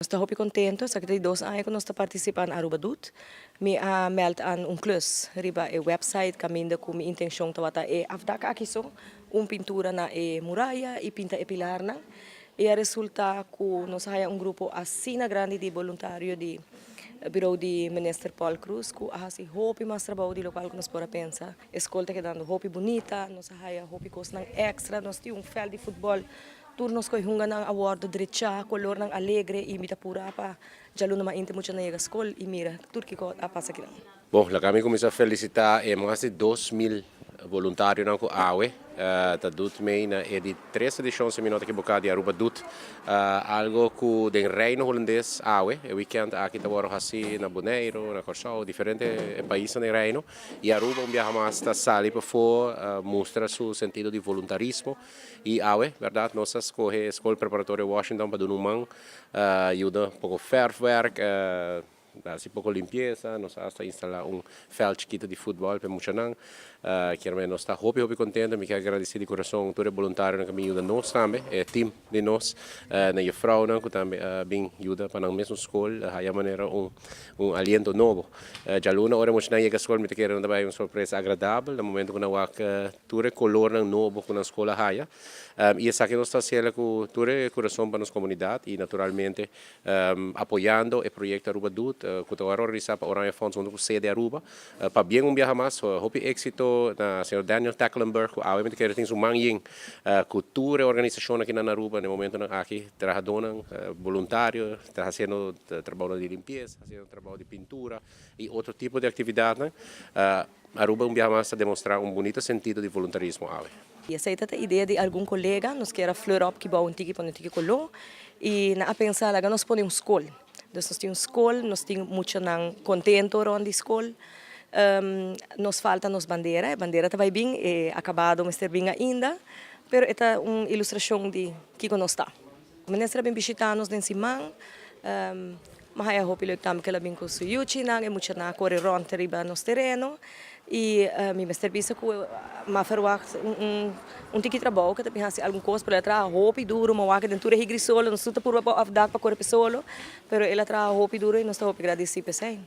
Nos ta hopi contento, esaki ta di 2 aña cu nos ta participa na Aruba Doet. Mi a meld aan un klus riba e website caminda cu mi intencion tabata e afdak aki so, un pintura na e muraya y pinta e pilarnan. Y a resulta cu nos a haya un grupo asina grandi di boluntario di bureau di Minister Paul Croes cu a haci hopi mas trabou di locual cu nos por a pensa. E scol ta kedando hopi bunita, nos a haya hopi cosnan extra, nos tin un veld di futbol. Tur nos koe hunganan a wòrdu drechá, kolornan alegre i mi ta purá pa djaluna mainta muchanan yega skol i mira tur kiko a pasa akinan. Bon, laga mi kuminsá felisitá e mas di 2000 boluntarionan ku awe ta doet mee na e di tres edishon, si mi no ta ekiboká, di Aruba Doet. Algo ku den Reino Hulandes awe, e wikènt aki ta wòrdu hasí na Boneiru, na Kòrsou, diferente paisnan den Reino. I Aruba un biaha mas ta sali pafó mustra su sentido di voluntarismo. I awe, bèrdat, nos a skohe e Skol Preparatorio Washington pa duna un man, yuda poko fèrfwèrk, hasi poko limpiesa, nos a asta instalá un vèlt chikitu di futbòl pa e muchanan. Kier men nos ta hopi hopi kontento, mi kier gradisí di kurason tur e boluntarionan ku a bin yuda nos tambe, e tim di nos, na jufrounan ku tambe a bin yuda pa nan mesun skol haya manera un un aliento nobo. Djaluna ora e muchanan yega skol mi ta kere nan ta bai un sorpresa agradabel na momento ku nan wak tur e colornan nobo cu nan scol a haya. Y esaki nos ta haciele cu tur e curason pa nos comunidad y naturalmente apoyando e proyecto Aruba Doet cu ta worde organisa pa Oranje Fonds hunto cu Sede Aruba. Pabien un biaha mas, hopi exito na señor Daniel Tecklenburg cu awe mi ta kere tin su man yen cu tur e organisacionnan aki na Aruba na e momentonan aki, trahadornan boluntario ta haciendo trabounan di limpieza, haciendo trabou di pintura y otro tipo di actividadnan. Aruba un biaha mas ta demostra un bunito sentido di voluntarismo awe. I esei ta ta idea di algun kolega, nos kier a fleur op kibou un tiki pone un tiki koló i nan a pensa laga nos pone un skol. Dus nos tin un skol, nos tin muchanan kontento rònt di skol. Nos falta nos bandera, e bandera ta bai bin, e akabado mester bin ainda, pero e ta un ilustrashon di kiko nos ta. Minister a bin bishita nos den siman. Mi haya hopi leuk tambe ku el a bin ku su yuchinan, e muchanan a kore rònt riba nos tereno. I mi mester bisa ku mi a ferwagt un tiki trabou ku ta bin hasi algun kos, pero el a traha hopi duru. Mi a wak den tur e higri solo, nos tur ta purba pa òf dak pa kore p'e solo, pero el a traha hopi duru i nos ta hopi gradisí p'esei.